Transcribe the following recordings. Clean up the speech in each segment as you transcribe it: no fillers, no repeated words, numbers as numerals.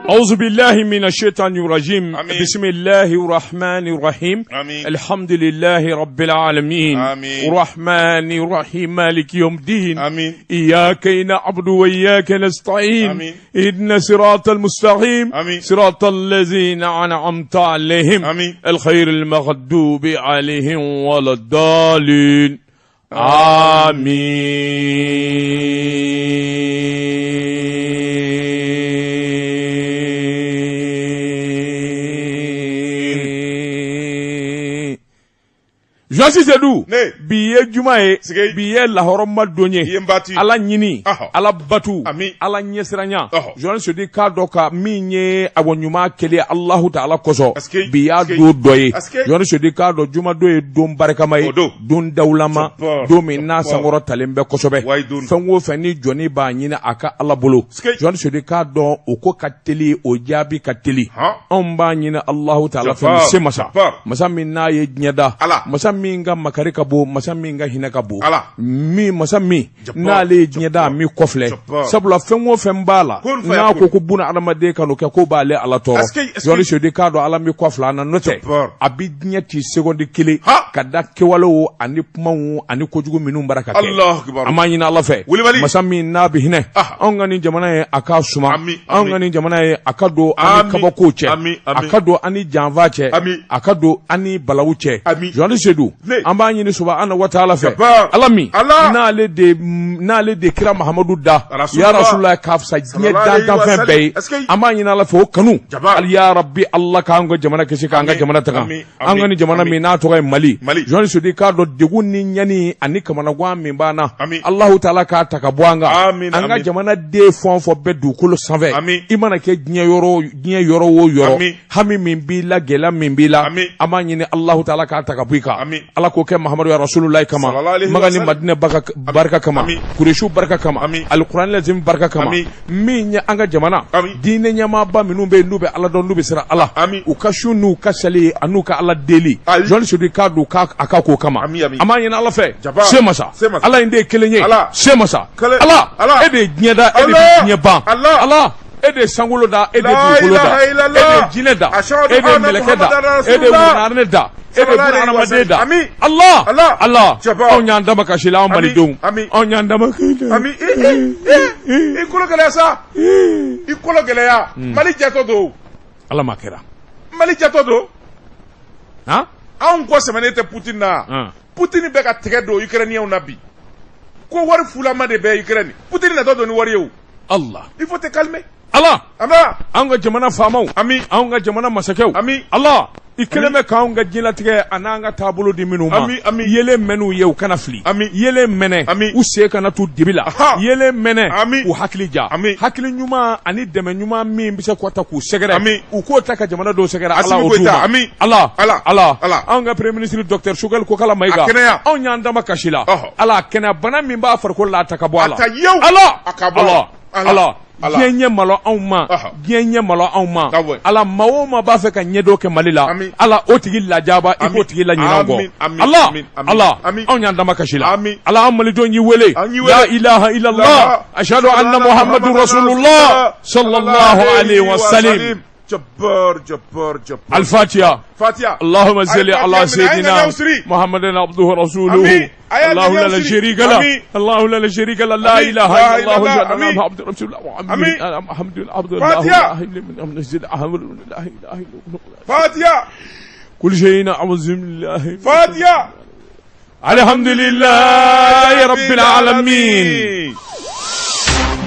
أعوذ بالله من الشيطان الرجيم. آمين. بسم الله الرحمن الرحيم. آمين. الحمد لله رب العالمين. آمين. الرحمن الرحيم مالك يوم الدين. آمين. إياك نعبد وإياك نستعين. آمين. إن صراط المستقيم. آمين. صراط الذين أنعمت عليهم. آمين. الخير المغضوب عليهم ولا الضالين. Amin. Journaliste Seydou Ne. bi ye juma ye Sigi. bi ye lahɔrɔma don ye I ye n bati. Ala ɲini Ɔhɔ. Ala batu Ami. Ala ɲɛsiranya Ɔhɔ. Journaliste Seydou k'a dɔn ka min ye awɔ ɲuman kɛlen Alahu taala kosɔn Parce que- bi y'a parce que- don dɔ ye parce que- Journaliste Seydou k'a dɔn jumadon ye don barikama ye O don. don dawulama Jabbar, don min n'a jabbar. sankɔrɔ talen bɛ kosɛbɛ Wayi don. fɛn o fɛn ni jɔnni b'a ɲini a ka Ala bolo Parce que- Journaliste Seydou k'a dɔn o ko ka teli o jaabi ka teli Han. anw b'a ɲini Alahu taala fɛ Jabbar, se masa jabbar. masa min n'a ye diɲɛ da Ala. masa min ka makari ka bon masa min ka hinɛ ka bon Ala. min masa min Jabbar, n'ale ye diɲɛ da a min kɔfilɛ Jabbar. sabula fɛn o fɛn b'a la Kun fa n'a yakun. ko ko buna adamaden ka n'o kɛ ko b'ale Ala tɔɔrɔ Est-ce que- est-ce que- Journaliste Seydou k'a dɔn Ala min kɔfilɛ an na n'o tɛ Jabbar. a bi diɲɛ ci seconde kelen Ha. ka da kɛwalew ani kumaw ani kojugu minnu bara ka kɛ Allahu akbar. an b'a ɲini Ala fɛ Wulibali. masa min n'a bɛ hinɛ Ah. anw ka nin jamana ye a k'a suma Ami, anw ami. ka nin jamana ye a ka don an ni Ami, kabako cɛ ami, a ami. ka don an ni janfa cɛ Ami. a ka don an ni balawu cɛ Ami. Journaliste Seydou Ne. an b'a ɲini subahana wa taala fɛ Jabbar. Ala min Ala. n'ale de n'ale de kira Mahamadu da Rasulullah. ya Rasulullah k'a fisa diɲɛ Sallallahu alayhi wa dantanfɛn sallam. bɛɛ ye Est-ce que- an b'a ɲini Ala fɛ o kanu Jabbar. Ali ya Rabbi Allah k'an ka jamana kisi k'an ka Ami, jamana taga ami, an ka ami, nin jamana ami. min n'a tɔgɔ ye Mali Mali. Journaliste Seydou k'a dɔn degun ni ɲani ani kamanagan min b'an na Ami. Alahu taala k'a ta ka bɔ an kan Amin, an ka amin. jamana den fɛn o fɛn bɛ dugukolo sanfɛ Ami. i mana kɛ diɲɛ yɔrɔ diɲɛ yɔrɔ o yɔrɔ Ami. hami min b'i la gɛlɛya min b'i la Ami. an b'a ɲini Alahu taala k'a ta ka bɔ i kan Ami. Ala k'o kɛ Mahamadu ya Rasululahi kama Sallallahu alayhi wa Maga ni sallam. Madinɛ barika kama Ami. Kuresiw barika kama Ami. Alikuranɛ lazim barika kama Ami. min ye an ka jamana Ami. diinɛ ɲɛmaaba minnu bɛ yen n'u bɛ Ala dɔn n'u bɛ siran Ala Ami. u ka sun n'u ka sali an'u ka Ala deli Ayi. Journaliste Seydou k'a don k'a a ka k'o kama Ami, ami. an b'a ɲini Ala fɛ Jabbar. se masa Se masa. Ala in de ye kelen ye Ala. se masa Kelen. Ala Ala. e de ye diɲɛ da e de bɛ Ala. diɲɛ ban Ala. Ala e de ye sankolo da e de ye La dugukolo da ilaha e de illallah. ye jinɛ da Ashhadu e de ye anna mɛlɛkɛ da Muhammadan e de ye Rasulullah. wuranɛ da e de ye Sallallahu alayhi wa bunahadamaden da sallam. Ami. Allah Allah. Allah Jabbar. anw y'an damakasi la anw Ami. malidenw Ami. anw y'an damakasi la Ami, i i i i kolo gɛlɛya sa. I kolo gɛlɛya. Mali jatɔ don. Ala ma kɛra Mali jatɔ don. han Anw kɔ sɛmɛnen tɛ Poutine na. Han. Poutine bɛ ka tigɛ don Ukrainiens na bi. Ko wari fulama de bɛ Ukraine. Poutine natɔ don ni wari ye o. Allah Il faut te calmer. Allah Aba. anw ka jamana faamaw Ami. anw ka jamana masakɛw Ami. Allah i kɛlen bɛ k'anw ka diɲɛlatigɛ an'an ka taabolo di minnu ma Ami, ami. yelen mɛn'u ye u kana fili Ami. yelen mɛnɛ Ami. u sen kana tu dibi la Aha. yelen mɛnɛ Ami. u hakili ja Ami. hakili ɲuman ani dɛmɛ ɲuman min bɛ se k'o ta k'u sɛgɛrɛ Ami. u k'o ta ka jamana dɔw sɛgɛrɛ Ala Assimi o d'u Goïta, ma ami. Ala Ala. Ala Ala. anw ka premier ministre docteur Choguel Kokala Maïga A kɛnɛya. anw y'an dama kasi la Ɔhɔ. Ala kɛnɛya bana min b'a farikolo la a ta ka bɔ a la A ta yew. Ala A ka bɔ a la. Ala Ala. Ala Ala. diɲɛ ɲɛ malo anw ma Ɔhɔ. diɲɛ ɲɛ malo anw ma Awɔ. Ala maa o maa b'a fɛ ka ɲɛdɔn kɛ Mali la Ami. Ala o tigi lajaba i Ami. k'o tigi laɲinɛ an kɔ Ami, ami, Ala ami, ami, Ala ami. anw y'an dama kasi la Ami. Ala an malidenw y'i wele An y'i wele. la ilaha illallah La. ashhadu anna muhammadu rasulullah sallallahu alayhi wa sallam Jabbar, jabbar, jabbar. al-fatiha Fatiha. اللهم صل Ayi, على Fatiha minɛ, a ye سيدنا ŋaniyaw siri. محمد عبده ورسوله آمين. أيا الله ŋaniyaw لا siri. شريك له آمين. الله لا شريك له لا آمين. اله لا الا الله إله إلا أشهد أن آمين. محمد رسول الله آمين. محمد عبد الله فاتحة. لا اله الا الله Fatiha. كل شيء اعوذ بالله Fatiha. الحمد لله رب العالمين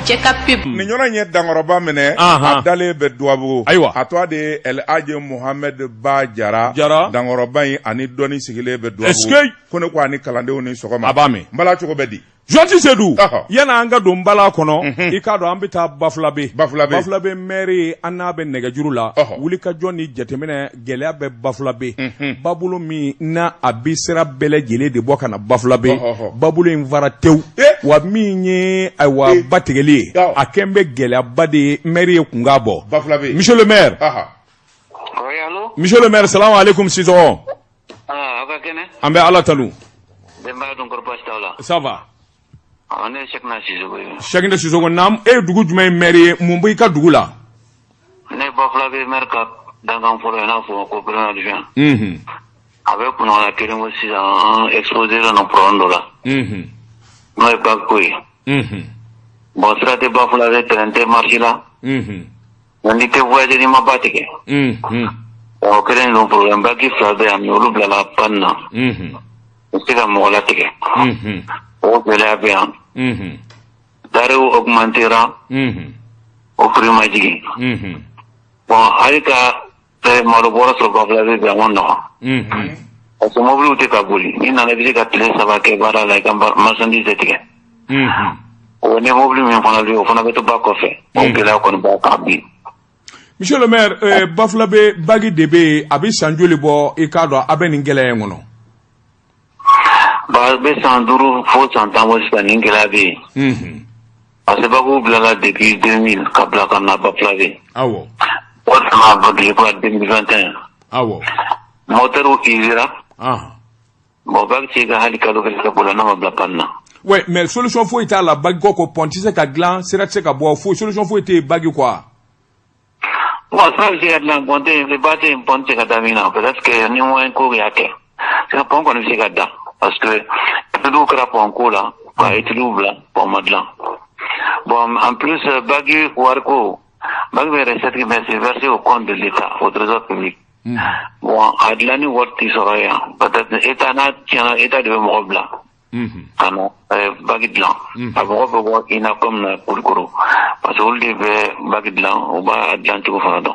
Cɛ ka pub. Nin yɔrɔ in ye dankɔrɔba minɛ Ahan. a dalen bɛ Duwabugu. Ayiwa. A tɔgɔ de ye El Hadji Mohamed Ba Jara. Jara. Dankɔrɔba in ani dɔnni sigilen bɛ Duwabugu. Est-ce que- Ko ne ko ani kalandenw ni sɔgɔma. A b'a mɛn. N bala cogo bɛ di. Journaliste Seydou Ɔhɔ. yan'an ka don bala kɔnɔ i k'a dɔn an bɛ taa Bafulabe Bafulabe. Bafulabe maire an n'a bɛ nɛgɛjuru la Ɔhɔ. wulikajɔ ni jateminɛ gɛlɛya bɛ Bafulabe babolo min n'a a bɛ sira bɛɛ lajɛlen de bɔ ka na Bafulabe Ɔhɔhɔ. babolo in fara tewu Eh. wa min ye ayiwa Eh. ba tigɛli ye Ɔ. a kɛn bɛ gɛlɛyaba de ye maire ye kun k'a bɔ Bafulabe. monsieur le maire Aha. Oui, allô monsieur le maire salamu aleykum Sisɔgɔ Ah, aw ka kɛnɛ an bɛ Ala tanu denbaya dun kɔrɔ baasi t'aw la ça va Ah, ne ye Sɛkina Sisoko ye Sɛkinɛ Sisɔgɔ naam e ye dugu jumɛn maire ye mun b'i ka dugu la ne Bafulabe maire ka dankan fɔlɔ ye, n'a fɔ ko premier adjoint. A bɛ kunɲɔgɔnna kelen bɔ sisan, an exposé la problème dɔ la. N'o ye bac ko ye. Bon, sira tɛ Bafulabe, train tɛ marché la. Mais n'i tɛ voyager n'i ma ba tigɛ. O kɛlen don problème, bac fila bɛ yan, mais olu bilala panne na. U tɛ se ka mɔgɔ latigɛ. O gɛlɛya bɛ yan. Denrées augmentera. O prix ma jigin. Bon, hali ka malo bɔrɔ sɔrɔ Bafulabe bi, a ma nɔgɔn. Parce que mobiliw tɛ ka boli. N'i nana, i bɛ se ka tile 3 kɛ baara la, i ka marchandise tɛ tigɛ. O ni mobili min fana bɛ yen, o fana bɛ to ba kɔfɛ. O gɛlɛya kɔni b'a kan bi. Monsieur le maire, Bafulabe bac de bɛ yen, a bɛ san joli bɔ, i k'a dɔn a bɛ nin gɛlɛya in kɔnɔ? Ba bɛ san 5 fo san 10 bɔ sisan, nin gɛlɛya bɛ yen. Parce que bacw bilala depuis 2000 ka bila ka na Bafulabe. O tuma bac kura 2021. Moteur usera. Bon, bac tɛ se ka hali kalo kelen kɛ bolo n'a ma bila panne na. Ouais, mais solution foyi t'a la bac ko, pont tɛ se ka dilan, sira tɛ se ka bɔ, foyi, solution foyi tɛ yen bac quoi. Bon, sira bɛ se ka dilan, pont tɛ yen, ba tɛ yen, pont tɛ se ka da min na. Peut-être que ni moyen ko y'a kɛ. Sinon pont kɔni bɛ se ka da. Parce que études kɛra pont ko la, ka études bila, pont ma dilan. Bon, en plus, bac wariko, bac bɛ recette, mais c'est versé au compte de l'État, au trésor public. Bon, a dilanni wari tɛ sɔrɔ yan. Peut-être État n'a tiɲɛna, État de bɛ mɔgɔ bila. Ka na bac dilan. A mɔgɔ bɛ bɔ INACOM na Kulukoro. Parce que olu de bɛ bac dilan, u b'a dilan cogo fana dɔn.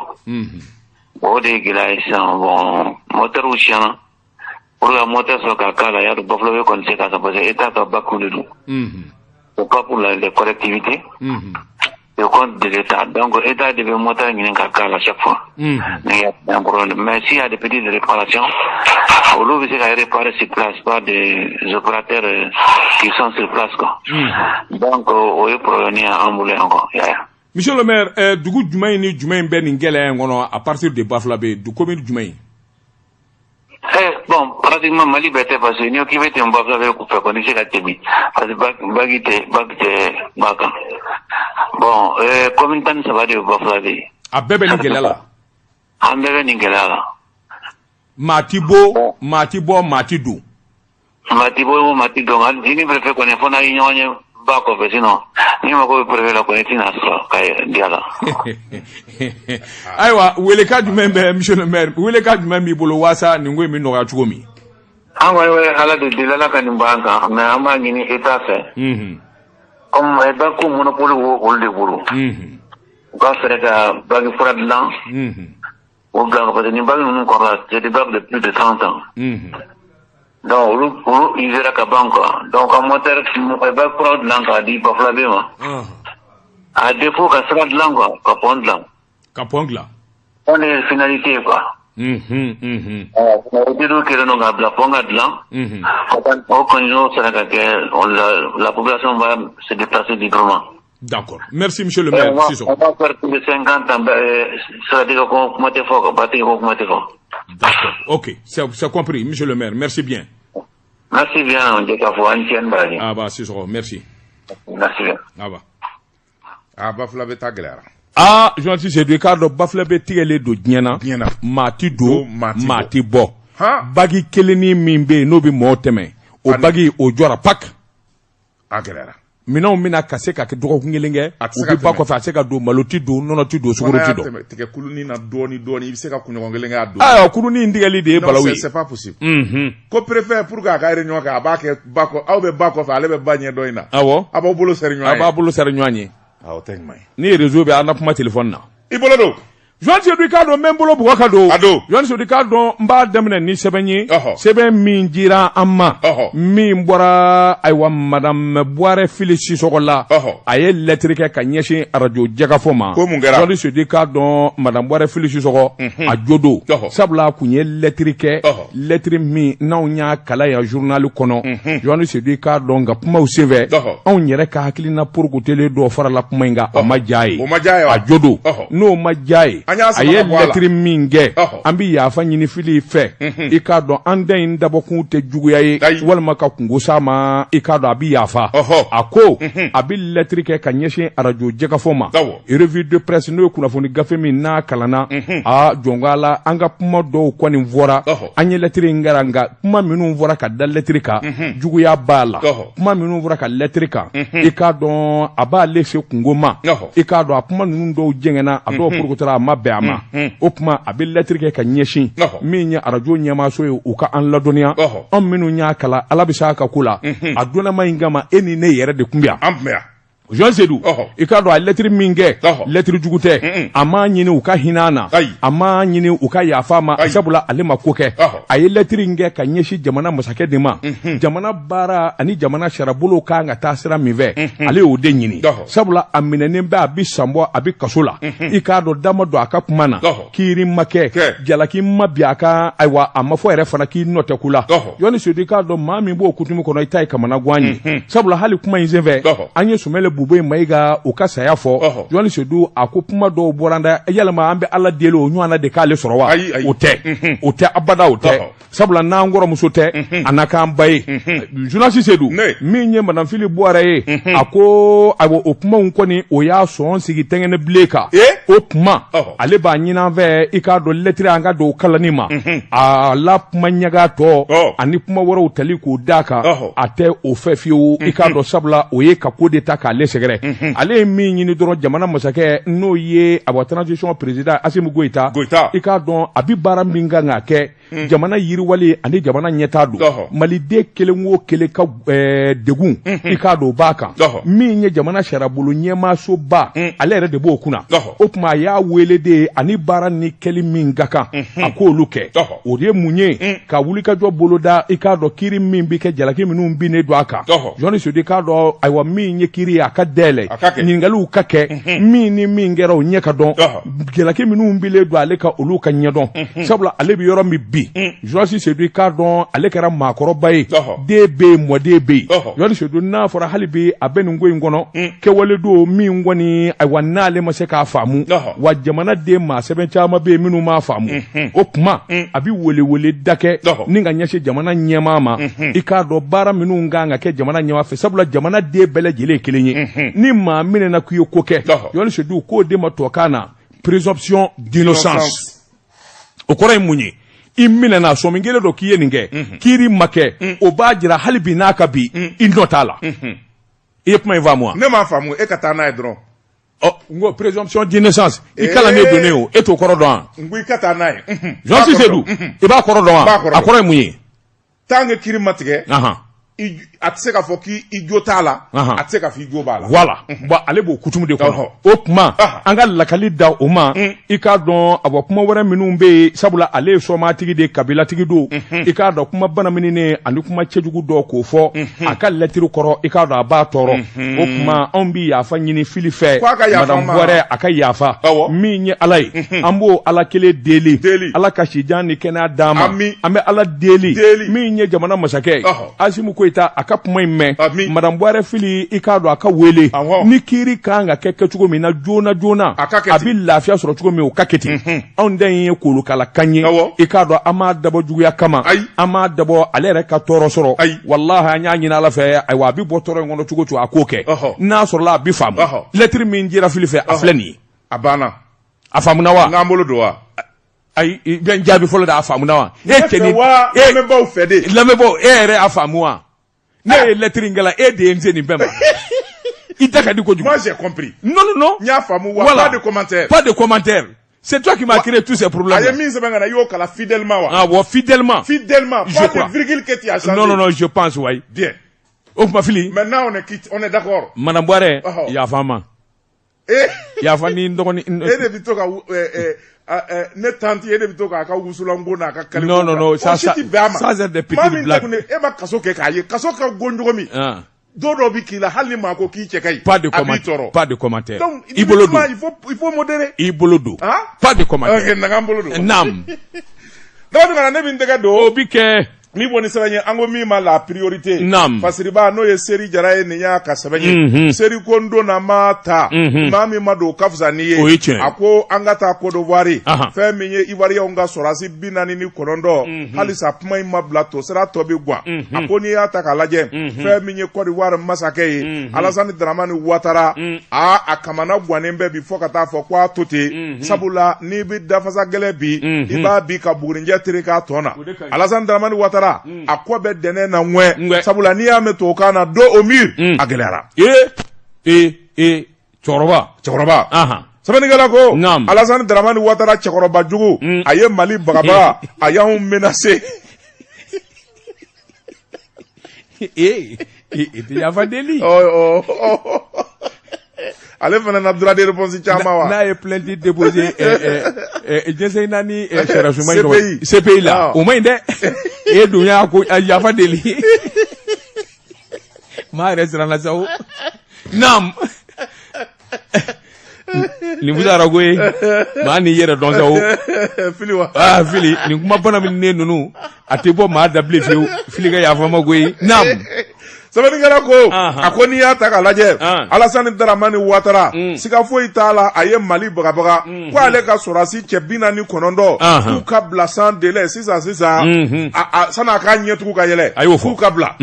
Bon, o de ye gɛlɛya ye sisan. Bon, moteur tiɲɛna. Pour que moteur sɔrɔ k'a k'a la, y'a dɔn Bafulabe kɔni tɛ se k'a san parce que État ka bac de don. C'est pas pour les collectivités. C'est au compte de l'État. Donc, l'État devait moteur ɲini ka k'a la chaque fois. Mais il y a un problème. Mais s'il y a des petites réparations, olu bɛ se ka réparer sur place par des opérateurs qui sont sur place, quoi. Donc, o ye problème ye an bolo yan, quoi. Ya. Monsieur le maire, dugu jumɛn ni jumɛn bɛ nin gɛlɛya in kɔnɔ à partir de Bafulabe, du commune jumɛn? Eh, bon, pratiquement Mali bɛɛ tɛ, parce que n'i ko k'i bɛ tɛmɛ Bafulabe fɛ kɔni, i bɛ se ka tɛmɛ. Parce que bac tɛ ba kan. Bon, commune 13 de bɛ Bafulabe. A bɛɛ bɛ nin gɛlɛya la. An bɛɛ bɛ nin gɛlɛya la. Maa ti bɔ, maa ti bɔ, maa ti don. Maa ti bɔ, maa ti don. Hali i ni préfet kɔni, fo n'a ye ɲɔgɔn ye ba kɔfɛ, sinon n'i mako bɛ préfet la kɔni, i tɛna sɔrɔ ka diya la. Ayiwa, welekan jumɛn bɛ, monsieur le maire, welekan jumɛn b'i bolo waasa nin ko in bɛ nɔgɔya cogo min? An kɔni bɛ Ala de deli, Ala ka nin bɔ an kan, mais an b'a ɲini État fɛ. Comme bac ko monopole b'o olu de bolo. U ka fɛɛrɛ ka bac fura dilan. O bila, parce que nin bac ninnu kɔrɔla, c'est des bacs de plus de 30 ans. Donc olu usera ka ban, quoi. Donc ka moteur bac kura dilan k'a di Bafulabe ma. À défaut, ka sira dilan, quoi, ka pont dilan. Ka pont dilan. O de ye finalité ye, quoi. Études kɛlen don k'a bila, pont ka dilan. O kɔni n'o sera ka kɛ, la population va se déplacer librement. D'accord. Merci, monsieur le maire. On va faire plus de 50 ans, c'est-à-dire ko kuma tɛ fɔ, batigi ko kuma tɛ fɔ. D'accord. Ok, c'est compris, monsieur le maire. Merci bien. Merci bien, Jekafo, an cɛ ni baraji. Ah bah, Sissoko, merci. Merci bien. Ah bah. Ah, Bafulabe ta gɛlɛyara. Ah, journaliste Seydou, i k'a dɔn Bafulabe tigɛlen don diɲɛ na. Diɲɛ na. Maa ti don, maa ti maa bɔ. Ti bɔ. Han. Bac kelennin min bɛ yen n'o bɛ mɔɔw tɛmɛ, o bac o jɔra pak. A gɛlɛyara. Minɛnw bɛna ka se ka kɛ dɔgɔkun kelen kɛ, A tɛ se u ka bɛ ba tɛmɛ. kɔfɛ, a tɛ se ka don, malo ti don, nɔnɔ ti don, sukaro Fana ti y'a don. tɛmɛ tigɛ kulunin na dɔɔni dɔɔni, i bɛ se ka kunɲɔgɔn kelen kɛ a don. Ayiwa, kurunin in tigɛli de ye Non, balawu ye. c'est pas possible. Ko préfet, pour que a ka réunion kɛ, a b'a kɛ ba kɔ, aw bɛ ba kɔfɛ, ale bɛ ba ɲɛ dɔ in na. Awɔ. A b'aw bolo seri ɲɔgɔn A ye. b'a bolo sari ɲɔgɔn ye. Ah, o tɛ ɲuman ye. Ni réseau bɛ, an na kuma téléphone na. I bolo don. Journaliste Seydou, i k'a dɔn n bɛ n bolo bugɔ ka don. A don. Journaliste Seydou, i k'a dɔn n b'a daminɛ ni sɛbɛn ye. Ɔhɔ. Sɛbɛn min dira an ma. Ɔhɔ. Min bɔra, ayiwa, madame Buwarɛ Fili Sisɔgɔ la. Ɔhɔ. A ye lettre kɛ ka ɲɛsin arajo Jɛkafɔ ma. Ko mun kɛra? Journaliste Seydou, i k'a dɔn madame Buwarɛ Fili Sisɔgɔ, a jo don. Ɔhɔ. Sabula a kun ye lettre kɛ. Ɔhɔ. Lettre min n'anw y'a kalan yan journal kɔnɔ. Journaliste Seydou, i k'a dɔn nka kumaw senfɛ. Ɔhɔ. Anw yɛrɛ ka hakilina porokotelen dɔ farala kuma in kan, a ma diya ye. O ma diya ye wa? A jo don. Ɔhɔ. N'o ma diya ye. An A ye lɛtiri min kɛ, an bɛ yafa ɲini Fili fɛ. I k'a dɔn, an da in dabɔkun tɛ juguya ye walima ka kunko s'a ma. I k'a dɔn, a bɛ yafa. A ko a bɛ lɛtiri kɛ ka ɲɛsin arajo Jɛkafɔ ma, revue de presse, n'o ye kunnafoni gafe min n'a kalanna. A jɔnka la, an ka kuma dɔw kɔni fɔra. An ye lɛtiri in kɛra, nka kuma minnu fɔra ka da lɛtiri kan, juguya b'a la. Kuma minnu fɔra ka lɛtiri kan, i k'a dɔn, a b'ale se kunko ma. I k'a dɔn, a kuma ninnu dɔw jɛngɛnna, a dɔw porokotora, a ma bɛn a ma. O tuma, a bɛ lɛtiri kɛ ka ɲɛsin min ye arajo ɲɛmaaso ye, u ka an ladɔnniya. Anw minnu y'a kalan, Ala bɛ se a ka ko la. A donnama in kama, e ni ne yɛrɛ de tun bɛ yan. An tun bɛ yan. Jean Seydou, i k'a dɔn, a lɛtiri min kɛ, lɛtiri jugu tɛ. A m'a ɲini u ka hinɛ a na, a m'a ɲini u ka yafa a ma, sabula ale ma ko kɛ. A ye lɛtiri in kɛ ka ɲɛsin jamana masakɛ de ma. Jamana baara ani jamana sariyabolo kan ka taa sira min fɛ, ale y'o de ɲini, sabula a minɛnen bɛ, a bɛ san bɔ, a bɛ kaso la. I k'a dɔn, da ma don a ka kuma na, kiiri ma kɛ, jalaki ma bin a kan. Ayiwa, a ma fɔ yɛrɛ fana k'i nɔ tɛ ko la. Yɔni Seydou, i k'a dɔn, maa min b'o kutumu kɔnɔ, i ta ye kamanagan ye, sabula hali kuma in senfɛ, an ye Sumɛlɛ Bube Mayiga o ka saya fɔ. Yɔni Seydou, a ko kuma dɔw bɔra an da. Yalama an bɛ Ala deli o ɲɔgɔnna de k'ale sɔrɔ wa? O tɛ, o tɛ abada, o tɛ, sabula n'an kɔrɔmuso tɛ, a na k'an ba ye. Journaliste Seydou, min ye madame Fili Buwarɛ ye, a ko ayiwa, o kumaw kɔni, o y'a sɔn sigi tɛngɛnɛ bilen kan. O kuma, ale b'a ɲini an fɛ, i k'a dɔn, lɛtiri an ka don o kalanni ma. A la kuma ɲaga tɔ ani kuma wɛrɛw tali k'o d'a kan, a tɛ o fɛ fiyewu. I k'a dɔn, sabula o ye ka ko de ta k'ale sɛgɛrɛ. Ale ye min ɲini dɔrɔn, jamana masakɛ, n'o ye awa transition président Asimi Goyita, i k'a dɔn, a bɛ baara min kan k'a kɛ, jamana yiriwali ani jamana ɲɛtaa don. Maliden kelen o kelen ka degun, i k'a dɔn, o b'a kan. Min ye jamana sariyabolo ɲɛmaasoba, ale yɛrɛ de b'o kunna. O tuma, a y'a wele de, ani baara ni kɛli min ka kan, a k'olu kɛ. O de ye mun ye? Ka wulikajɔ boloda, i k'a dɔn, kiiri min bɛ kɛ, jalaki minnu binnen don a kan. Jɔnni Seydou, i k'a dɔn, ayiwa, min ye kiiri ye, a ka dayɛlɛ, ɲininkaliw ka kɛ, min ni min kɛra, o ɲɛ ka dɔn, jalaki minnu binnen don ale kan, olu ka ɲɛdɔn, sabula ale bɛ yɔrɔ min bi, Journaliste Seydou, i k'a dɔn, ale kɛra maakɔrɔba ye, den bɛ yen, mɔden bɛ yen. Jɔnni Seydou, n'a fɔra hali bi a bɛ nin ko in kɔnɔ, kɛwale don min kɔni, ayiwa, n'ale ma se k'a faamu wa, jamana den maa sɛbɛn caman bɛ yen minnu m'a faamu. O tuma, a bɛ welewele da kɛ ni ka ɲɛsin jamana ɲɛmaa ma. I k'a dɔn, baara minnu kan ka kɛ jamana ɲɛmaa fɛ, sabula jamana den bɛɛ lajɛlen ye kelen ye. Ni maa minɛna k'i ye ko kɛ, Jɔnni Seydou, k'o de ma tubabukan na présomption d'innocence. O kɔrɔ ye mun ye? I minɛna, sɔmi kelen don k'i ye nin kɛ, kiiri ma kɛ, o b'a jira hali bi n'a ka bi, i nɔ t'a la. I ye kuma in faamu wa? Ne m'a faamu, e ka taa n'a ye dɔrɔn. Ɔ, n ko présomption d'innocence, i kalannen donnen o, e t'o kɔrɔ dɔn wa? N ko i ka taa n'a ye. Jean Seydou, i b'a kɔrɔ dɔn wa? A kɔrɔ ye mun ye? Tant que kiiri ma tigɛ, a tɛ se k'a fɔ k'i jo t'a la, a tɛ se k'a fɔ i jo b'a la. Voilà, bon, ale b'o coutume de kɔnɔ. O tuma, an ka lakali da o ma. I k'a dɔn, a bɔ kuma wɛrɛ minnu bɛ yen, sabula ale ye sɔmatigi de ye, kabilatigi don. I k'a dɔn, kuma banamininen ani kuma cɛjugu dɔ k'o fɔ a ka lɛtiri kɔrɔ, i k'a dɔn, a b'a tɔɔrɔ. O tuma, anw bɛ yafa ɲini Fili fɛ, madame Buwarɛ, a ka yafa. Min ye Ala ye, an b'o Ala kelen deli, Ala ka sijan ni kɛnɛya d'an ma. An bɛ Ala deli, min ye jamana masakɛ ye, Asimu Goyita, a ka kuma in mɛn. Madame Buwarɛ Fili, i k'a dɔn, a ka wele ni kiiri kan ka kɛ kɛcogo min na joona joona, a bɛ lafiya sɔrɔ cogo min, o ka kɛ ten. Anw da in ye kolokalakan ye. I k'a dɔn, an m'a dabɔ juguya kama, an m'a dabɔ ale yɛrɛ ka tɔɔrɔ sɔrɔ. Walahi, an y'a ɲini Ala fɛ, ayiwa, a bɛ bɔ tɔɔrɔ in kɔnɔ cogo cogo, a k'o kɛ. N'a sɔrɔla a bɛ faamu, lɛtiri min jira Fili fɛ, a filɛ nin ye. A banna. A faamuna wa? N k'an bolo don wa? Ayi, i bɛ n jaabi fɔlɔ de, a faamuna wa? E cɛ ni lamɛnbaaw fɛ de. Lamɛnbaaw, e yɛrɛ y'a faamu wa? Ne ye lɛtiri in kɛla, e de ye n se nin bɛɛ ma. I da ka di kojugu. Moi, j'ai compris. Non, non, non. N y'a faamu wa? Pas de commentaire. Pas de commentaire. C'est toi qui m'as créé tous ces problèmes. A ye min sɛbɛn ka na, i y'o kalan fidèlement wa? Ah, ouais, fidèlement. Fidèlement. Pas de virgule que tu as changé. Non, non, non, je pense, oui. Bien. O kuma, Fili. Maintenant, on est quitte, on est d'accord. Madame Buwarɛ, yafa n ma. Yafa ni n dɔgɔnin. E de bɛ to ka ne tante, e de bɛ to k'a ka wusulanko n'a ka kaliko. Non, non, non, ça, ça, ça c'est des petites blagues. E ma kaso kɛ k'a ye, kaso ka gon cogo min. Dɔw dɔw bɛ k'i la, hali ni maa ko k'i cɛ ka ɲi. Pas de commentaire. Pas de commentaire. Donc, i bolo don. Il faut modérer. I bolo don. Pas de commentaire. Ok, na n bolo don. Naam. Dɔgɔnin, ne bɛ n tɛgɛ don. O bi kɛ. Min bɔ ni sɛbɛn ye, an ko min ma La Priorité. Naam. Fasiriba, n'o ye Seri Jara ye, nin y'a ka sɛbɛn ye. Seri ko n donna ma ta, maa min ma don, o ka fisa n'i ye. O ye tiɲɛ ye. A ko an ka taa Côte d'Ivoire. Fɛn min ye Ivoiriyɛnw ka sɔrɔdasi 49, halisa kuma in ma bila, to sira tɔ bɛ gan. A ko n'i y'a ta k'a lajɛ, fɛn min ye Côte d'Ivoire masakɛ ye, Alassane Dramane Ouattara, aa, a kamana gannen bɛ bi fo ka taa fɔ ko a to ten, sabula n'i bɛ dafasa gɛlɛn bi, i b'a bi ka bugurinjɛ tere k'a tɔn na. Alassane Dramane Ouattara, a kɔ bɛ dɛnɛ na ŋwɛ, sabula n'i y'a mɛn tubabukan na, dos au mur, a gɛlɛyara. Ee ee, cɛkɔrɔba. Cɛkɔrɔba. Sɛbɛnnikɛla ko Alassane Dramane Ouattara, cɛkɔrɔba jugu, a ye Mali bagabaga, a y'anw menacé. Ee, i tɛ yafa deli. Ale fana na droit de réponse caman wa. N'a ye plainte déposé diɲɛsɛn naani sariya sunba in tɔgɔ CPI la, o man ɲi dɛ. E dun y'a ko yafa deli, maa yɛrɛ siranna sa o. Naam, nin fusara ko ye, maa n'i yɛrɛ dɔn sa o. Fili wa. Aa Fili, nin kuma bana min ne ninnu, a tɛ bɔ maa da bilen fiyewu. Fili ka yafa ma koyi. Naam. Sɛbɛnnikɛla ko, a ko n'i y'a ta k'a lajɛ, Alassane Dramane Ouattara, siga foyi t'a la, a ye Mali bagabaga ko ale ka sɔrɔdasi cɛ 49 k'u ka bila sans délai sisan sisan, san'a k'a ɲɛtugu ka yɛlɛ, a y'o fɔ. K'u ka bila.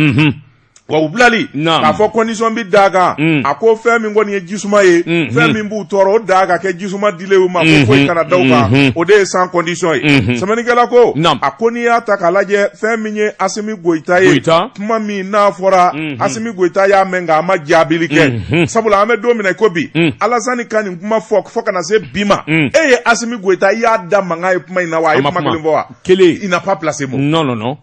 Wa u bilali, k'a fɔ condition bɛ d'a kan. A ko fɛn min kɔni ye jisuma ye, fɛn min b'u tɔɔrɔ, o da ka kɛ jisuma dilen u ma, ko foyi kana da u kan, o de ye sans condition ye. Sɛbɛnnikɛla ko, a ko n'i y'a ta k'a lajɛ, fɛn min ye Assimi Goïta ye, kuma min n'a fɔra, Assimi Goïta y'a mɛn, nka a ma jaabili kɛ, sabula an bɛ don min na i ko bi, Alassane ka nin kuma fɔ fo ka na se bi ma, e ye Assimi Goïta, i y'a da mankan ye kuma in na wa? A ye kuma kelen fɔ wa? Kelen. Il n'a pas placé mot. Non, non, non.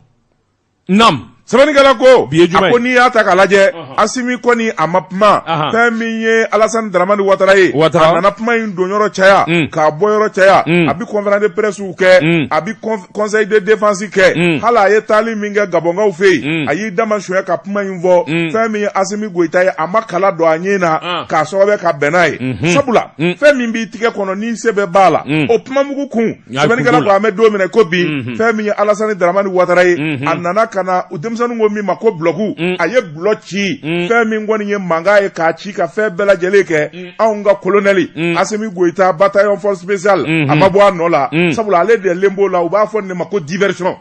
Naam. Sɛbɛnnikɛla ko, Bi ye jumɛn a ye? ko n'i y'a ta k'a lajɛ, Assimi kɔni a ma kuma. Fɛn min ye Alassane Dramane Ouattara ye, Ouattara. a nana kuma in don yɔrɔ caya, k'a bɔ yɔrɔ caya, a bi conférence de presse kɛ, a bi conseil de défense kɛ, hali a ye taali min kɛ Gabɔnkaw fɛ yen, a y'i dama suɲɛ ka kuma in fɔ. Fɛn min ye Assimi Goïta ye, a ma kala don a ɲɛ na k'a sababu ka bɛn n'a ye, sabula fɛn min b'i tigɛ kɔnɔ, n'i se bɛ b'a la, o kuma mugu kun. Sɛbɛnnikɛla ko, an bɛ don min na ko bi, fɛn min ye Alassane Dramane Ouattara ye, a nana ka na denmisɛnninw ko min ma ko bloc, a ye bloc ci. Fɛn min kɔni ye mankan ye, k'a ci ka fɛn bɛɛ lajɛlen kɛ, anw ka colonel Assimi Goïta, bataillon force spéciale, a ma bɔ a nɔ la, sabula ale de b'o la, u b'a fɔ nin de ma ko diversion.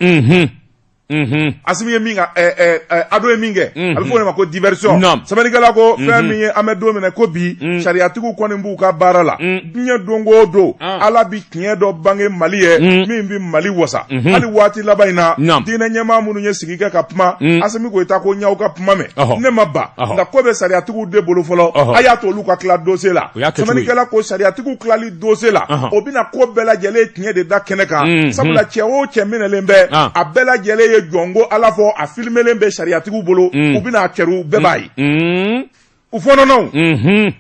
Assimi ye min ka ado ye min kɛ, a bɛ fɔ o de ma ko diversion. Sɛbɛnnikɛla ko, fɛn min ye, an bɛ don min na ko bi, sariyatigiw kɔni b'u ka baara la. Diɲɛ don o don, Ala bi tiɲɛ dɔ bange Mali ye min bi Mali wasa. Hali waati laban in na, diinɛ ɲɛmaa minnu ye sigi kɛ ka kuma, Assimi Goïta ko n y'aw ka kuma mɛn, ne ma ban, nka ko bɛ sariyatigiw de bolo fɔlɔ, a y'a to olu ka tila dossier la. Sɛbɛnnikɛla ko, sariyatigiw tilali dossier la, o bɛna ko bɛɛ lajɛlen tiɲɛ de da kɛnɛ kan, sabula cɛ o cɛ minɛlen bɛ, a bɛɛ lajɛlen ye jɔnko Ala fɔ, a filimelen bɛ sariyatigiw bolo, u bɛna a cɛru, bɛɛ b'a ye, u fɔnɔnɔw.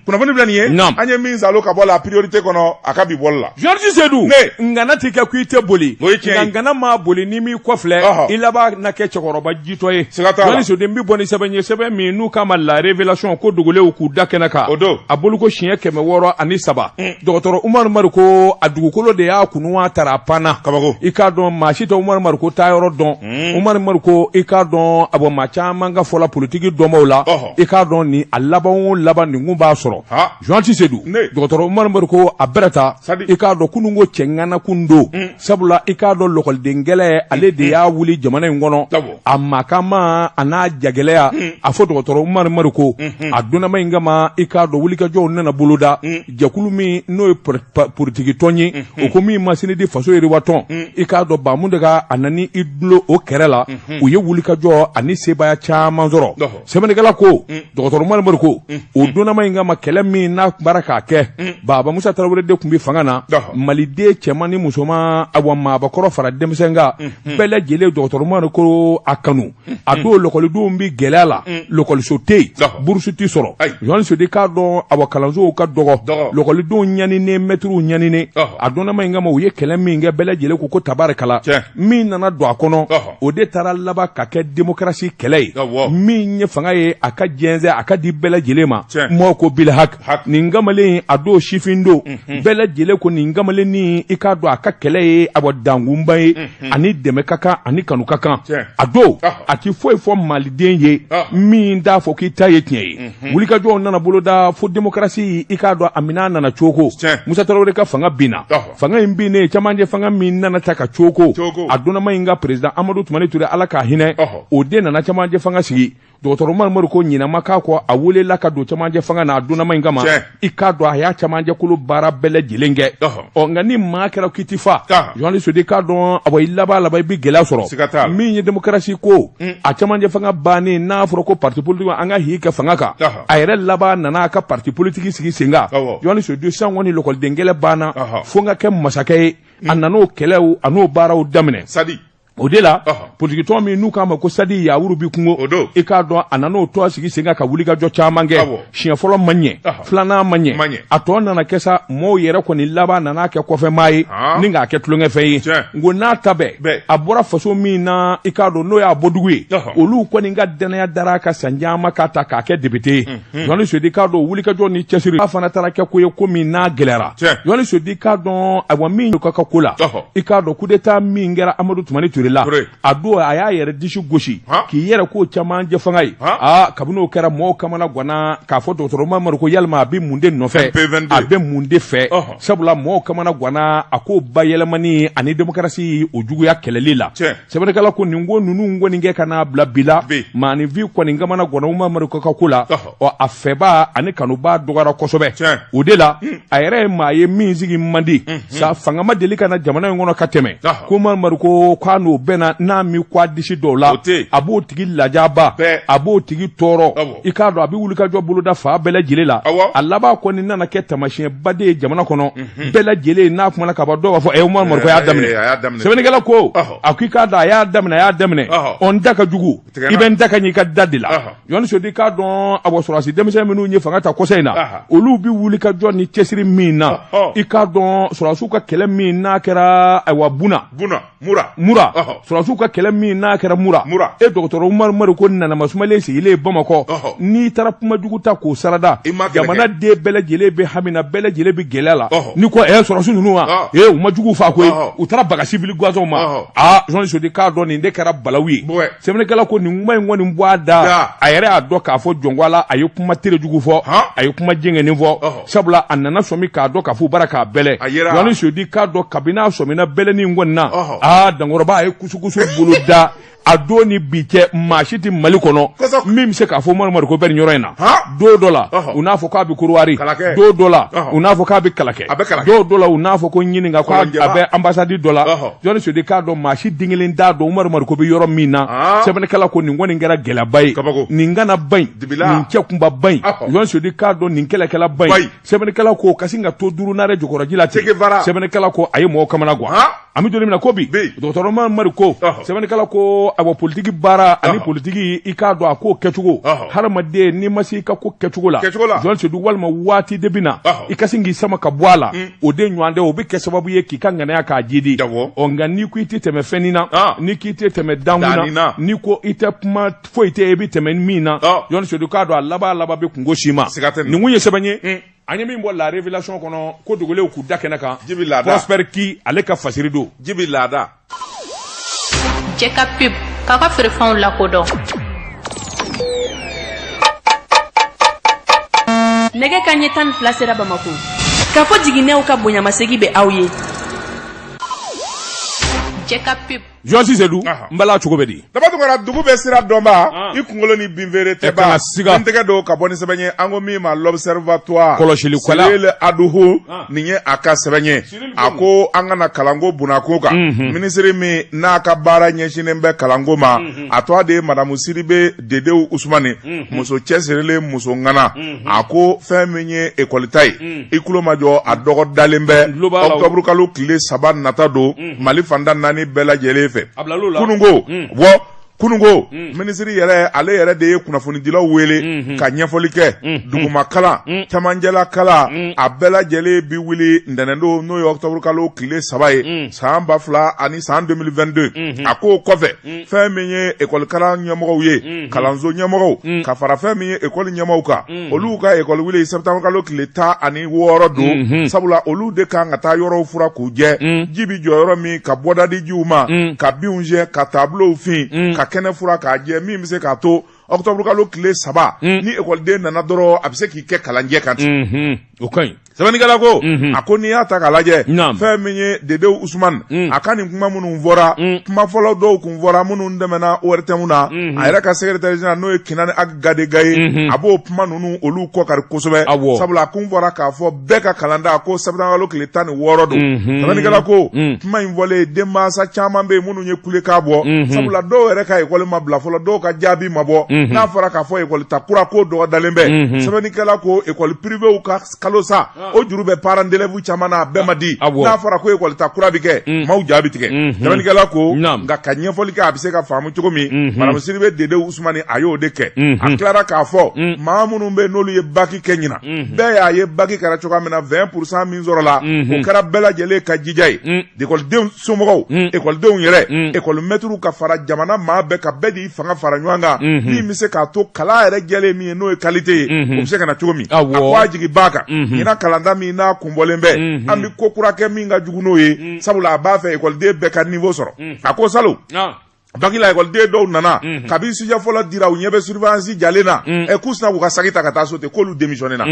Kunnafoni filɛ nin ye, an ye min salo ka bɔ La Priorité kɔnɔ a ka bi bɔli la. Georges Seydou, Ne. Ngana tɛ kɛ ko i tɛ boli. O ye tiɲɛ ye. Nka ngana maa boli, n'i m'i kɔfilɛ, i laban na kɛ cɛkɔrɔba jitɔ ye. Siga t'a la. Georges Seydou, n bɛ bɔ ni sɛbɛn ye, sɛbɛn min n'u k'a ma La Révélation, ko dogolenw k'u da kɛnɛ kan. O don. A bolo ko siɲɛ 603. Dɔgɔtɔrɔ Umaru Mariko, a dugukolo de y'a kunu, a taara a panna. Kabako. I k'a dɔn, maa si tɛ Umaru Mariko taayɔrɔ dɔn. Umaru Mariko, i k'a dɔn, a bɔ maa caman ka fɔ la, politiki dɔnbaw la. I k'a dɔn, nin a laban o laban, nin kun b'a sɔrɔ. Journaliste Seydou, dɔgɔtɔrɔ Umaru Mariko, a bɛrɛ ta. I k'a dɔn, kunun ko cɛ ŋana kun don. Sabula i k'a dɔn, lɔkɔliden gɛlɛ, ale de y'a wuli jamana in kɔnɔ. A makama, a n'a jagɛlɛya, a fɔ dɔgɔtɔrɔ Umaru Mariko, a donnama in kama, i k'a dɔn, wulikajɔw nana boloda. Jɛkulu min n'o ye politiki tɔn ye, o ko min ma sini di faso yiriwa tɔn, i k'a dɔn, Bamu de ka a nani i dulo o kɛrɛ la, u ye wulikajɔ ani sebaaya caman sɔrɔ. Sɛbɛnnikɛla ko, dɔgɔtɔrɔ Umaru Mariko, o donnama in kama, kɛlɛ min n'a tun baara k'a kɛ, Baba Musa Tarawele de tun bɛ fanga na, Maliden cɛman ni musoman, awa maabakɔrɔ fara denmisɛn kan, bɛɛ lajɛlen dɔgɔtɔrɔ Umaru ko a kanu. A dɔw lɔkɔlidenw bɛ gɛlɛya la, lɔkɔliso tɛ yen, burusu tɛ sɔrɔ. Journaliste Seydou, k'a dɔn, awa kalansow ka dɔgɔ, lɔkɔlidenw ɲaninen, mɛtiriw ɲaninen. A donnama in kama, u ye kɛlɛ min kɛ, bɛɛ lajɛlen ko tabarikala. Min nana don a kɔnɔ, o de taara laban ka kɛ démocratie kɛlɛ ye, min ye fanga ye a ka jɛnsɛn, a ka di bɛɛ lajɛlen ma mɔgɔw ko bilhak nin kamalen a don sifin don bɛɛ lajɛlen ko nin kamalen ni i k'a dɔn a ka kɛlɛ ye a bɔ dankunba ye ani dɛmɛ ka kan ani kanu ka kan a don a ti foyi fɔ maliden ye min t'a fɔ k'i ta ye tiɲɛ ye wulikajɔw nana boloda fo demokarasi i k'a dɔn a minɛn nana cogo Musa Tarawele ka fanga binna fanga in binnen camancɛ fanga min nana ta ka cogo a donnama in ka président Amadu Tumani Ture Ala k'a hinɛ o de nana camancɛ fanga sigi dɔgɔtɔrɔ Umaru Mariko ɲinɛ ma k'a kɔ a welela ka don camancɛ fanga na a donnama in kama i k'a dɔn a y'a camancɛkolo baara bɛɛ lajɛlen kɛ ɔ nka ni maa kɛra k'i ti fa Journaliste Seydou i k'a dɔn a i laban laban i bɛ gɛlɛya sɔrɔ min ye demokarasi ko a camancɛ fanga bannen n'a fɔra ko parti politique an ka hi kɛ fanga kan a yɛrɛ laban nana a ka parti politique sigi sen kan Journaliste Seydou sisan kɔni lɔkɔliden kɛlɛ banna fo n ka kɛ masakɛ ye a nan'o kɛlɛw a n'o baaraw daminɛ o de la politikitɔn min n'u k'a ma ko sadi yawuru bi kungo i k'a dɔn a nan'o tɔn sigi sen kan ka wulikajɔ caman kɛ siɲɛ fɔlɔ ma ɲɛ filanan ma ɲɛ a tɔ nana kɛ sa mɔɔw yɛrɛ kɔni laban nana kɛ kɔfɛmaa ye ni k'a kɛ tulonkɛfɛn ye nko n'a ta bɛɛ a bɔra faso min na i k'a dɔn n'o y'a bɔdugu ye olu kɔni ka dannaya dara a kan san caman k'a ta k'a kɛ depite ye Journaliste Seydou i k'a dɔn wulikajɔ ni cɛsiri a fana taara kɛ ko ye ko min n'a gɛlɛyara Journaliste Seydou i k'a dɔn ayiwa min ka ka ko la i k'a dɔn coup d'état min kɛra Amadu Tumani Ture la a don a y'a yɛrɛ disi gosi k'i yɛrɛ k'o camancɛ fanga ye aa kabini o kɛra mɔgɔw kamana ganna k'a fɔ dɔgɔtɔrɔ Umaru Mariko yalima a bɛ mun de nɔfɛ a bɛ mun de fɛ sabula mɔgɔw kamana ganna a ko bayɛlɛmani ani demokarasi o juguya kɛlɛli la sɛbɛnnikɛla ko nin ko ninnu kɔni kɛ ka n'a bila bi la maaninfin kɔni kamana ganna Umaru Mariko ka ko la ɔ a fɛba ani kanuba dɔgɔyara kosɛbɛ o de la a yɛrɛ ye maa ye min sigi man di sa fanga ma deli ka na jamana in kɔnɔ ka tɛmɛ ko Umaru Mariko k'a n'o bɛnna n'a mi ko a disi dɔw la a b'o tigi lajaba a b'o tigi tɔɔrɔ i k'a dɔn a bɛ wulikajɔ boloda fan bɛɛ lajɛlen la a laban kɔni nana kɛ taamasiyɛnba de ye jamana kɔnɔ bɛɛ lajɛlen n'a kumana ka ban dɔw b'a fɔ ɛ Umaru Mariko y'a daminɛ sɛbɛnnikɛla ko a ko i k'a dɔn a y'a daminɛ a y'a daminɛ ɔ n da ka jugu i bɛ n da ka ɲɛ i ka da de la Journaliste Seydou i k'a dɔn a sɔrɔdasi denmisɛn minnu ye fanga ta kɔsa in na olu bɛ wuli ka jɔ ni cɛsiri min na i k'a dɔn sɔrɔdasiw ka kɛlɛ min n'a kɛra ayiwa Buna Mura Mura sɔrɔdasiw ka kɛlɛ min n'a kɛra Mura e dɔgɔtɔrɔ Umaru Mariko nana masumalen sigilen Bamakɔ n'i taara kuma jugu ta k'o sarada jamana den bɛɛ lajɛlen bɛ hami na bɛɛ lajɛlen bɛ gɛlɛya la n'i ko ɛ sɔrɔdasi ninnu wa ee u ma jugu faa koyi u taara baga civil gansanw ma aa Journaliste Seydou k'a dɔn nin de kɛra balawu ye sɛbɛnnikɛla ko nin kuma in kɔni bɔ a da a yɛrɛ y'a dɔn k'a fɔ jɔnko a la a ye kuma tere jugu fɔ a ye kuma jɛngɛnen fɔ sabula a nana sɔmi k'a dɔn k'a fɔ u bara k'a bɛlɛ Journaliste Seydou k'a dɔn kabini a sɔmina bɛlɛni in kɔni na aa dankɔrɔba a ye kusukusu bolo da a don ni bi cɛ maa si tɛ Mali kɔnɔ min bɛ se k'a fɔ Umaru Mariko bɛ nin yɔrɔ in na don dɔ la u n'a fɔ k'a bɛ Korowari don dɔ la u n'a fɔ k'a bɛ Kalakɛ don dɔ la u n'a fɔ ko ɲininka ko a bɛ ambassade dɔ la Journaliste Seydou k'a dɔn maa si den kelen t'a dɔn Umaru Mariko bɛ yɔrɔ min na sɛbɛnnikɛla ko nin kɔni kɛra gɛlɛyaba ye nin kana ba in nin cɛ kunba ba in Journaliste Seydou k'a dɔn nin kɛlɛkɛla ba in sɛbɛnnikɛla ko ka sin ka to duurunan jɔkɔrɔji la ten sɛbɛnnikɛla ko a ye mɔgɔw kamana gan an bɛ don min na ko bi dɔgɔtɔrɔ Umaru Mariko sɛbɛnnikɛla ko awa politiki baara ani politiki i k'a dɔn a ko kɛcogo hadamaden n'i ma se i ka ko kɛcogo la Journaliste Seydou walima waati de bɛ na i ka sin k'i sama ka bɔ a la o de ɲɔgɔn tɛ o bɛ kɛ sababu ye k'i ka ŋaniya k'a jidi ɔ nka n'i ko i tɛ tɛmɛ fɛn na n'i k'i tɛ tɛmɛ dankun na n'i ko i tɛ kuma foyi tɛ e bɛ tɛmɛ min na Journaliste Seydou k'a dɔn a laban laban bɛ kunko s'i ma nin kun ye sɛbɛn ye an ye min bɔ La Révélation kɔnɔ ko dogolenw k'u da kɛnɛ kan Prosper Ki ale ka fasiri don Jibi laada Jɛ ka pub k'a ka feerefɛnw lakodɔn nɛgɛ ka ɲɛ 12 sera Bamako k'a fɔ jiginɛw ka bonyamasegi bɛ aw ye Jɛ ka pub Journaliste Seydou n bala cogo bɛ di Daba Tunkara dugu bɛ sira dɔnba i kunkolo ni binfeere tɛ ban n tɛgɛ don ka bɔ ni sɛbɛn ye an ko min ma l'observatoire kɔlɔsilikɛla Cyril Aduhu nin ye a ka sɛbɛn ye a ko an ka na kalanko bunako kan minisiri min n'a ka baara ɲɛsinnen bɛ kalanko ma a tɔgɔ de ye madamu Sidibe Dedewu Usumani muso cɛsirilen muso ŋana a ko fɛn min ye ekɔli ta ye i tulo majɔ a dɔgɔ dalen bɛ octobre kalo tile 3 nata don Mali fan tan naani bɛɛ lajɛlen fɛ kununko wɔ. Kununko minisiri yɛrɛ, ale yɛrɛ de ye kunnafonidilaw wele ka ɲɛfɔli kɛ. Duguma kalan, camancɛla kalan, a bɛɛ lajɛlen bi wuli ntɛnɛndon, n'o ye octobre kalo tile 3 ye, san 2000 ani san 2022. A k'o kɔfɛ, fɛn min ye ekɔli kalan ɲɛmɔgɔw ye, kalanso ɲɛmɔgɔw, ka fara fɛn min ye ekɔli ɲɛmɔgɔw kan, olu ka ekɔli wuli septembre kalo tile 16 don, sabula olu de kan ka taa yɔrɔw fura k'u jɛ, ji bi jɔ yɔrɔ min, ka bɔda di jiw ma, ka binw siɲɛ, ka tableauw fin, ka kɛnɛ fura k'a jɛ, min bɛ se k'a to octobre kalo tile 3, ni ekɔliden nana dɔrɔn, a bɛ se k'i kɛ kalanjɛ kan ten. O ka ɲi. Sɛbɛnnikɛla ko, a ko n'i y'a ta k'a lajɛ, fɛn min ye Dedew Usumani a ka nin kuma minnu fɔra, kuma fɔlɔ dɔw kun fɔra minnu tɛmɛna ORTM na, a yɛrɛ ka secrétaire général, n'o ye Kinani Ag Gadega ye, a b'o kuma ninnu olu kɔkari kosɛbɛ, sabula a kun fɔra k'a fɔ bɛɛ ka kalanda ko septembre kalo tile 16 don. Sɛbɛnnikɛla ko kuma in fɔlen, denmansa caman bɛ yen minnu ye kulekan bɔ, sabula dɔw yɛrɛ ka ekɔli ma bila fɔlɔ, dɔw ka jaabi ma bɔ. N'a fɔra k'a fɔ ekɔli ta kura ko dɔgɔdalen bɛ, sɛbɛnnikɛla ko ekɔli privéw ka kalo sa, o juru bɛ parents d'élèves caman na, a bɛɛ ma di. N'a fɔra ko ekɔli ta kura bi kɛ, maaw ja bi tigɛ. Sɛbɛnnikɛla ko nka ka ɲɛfɔli kɛ, a bɛ se ka faamu cogo min, madame Sidibe Dedew Usumani a y'o de kɛ. A tilara k'a fɔ maa minnu bɛ yen n'olu ye bac kɛ ɲina, bɛɛ y'a ye bac kɛra cogoya min na, 20% min sɔrɔla, o kɛra bɛɛ lajɛlen ka jija ye, ekɔlidenw somɔgɔw, ekɔlidenw yɛrɛ, ekɔli mɛtiriw, ka fara jamana maa bɛɛ ka bɛɛ de fanga fara ɲɔgɔn kan, min bɛ se k'a to kalan yɛrɛ jɛlen min ye, n'o ye qualité ye, o bɛ se ka na cogo min. A ko a jigi b'a kan, ɲinan kalanda min n'a kunbɔlen bɛ, an bɛ ko kura kɛ min ka jugu n'o ye, sabula a b'a fɛ ekɔliden bɛɛ ka niveau sɔrɔ. A ko salon bac la, ekɔliden dɔw nana, kabi sujet fɔlɔ dira, u ɲɛ bɛ surveillance jalen na, ɛ k'u sina k'u ka saki ta ka taa so ten, k'olu démissionné na.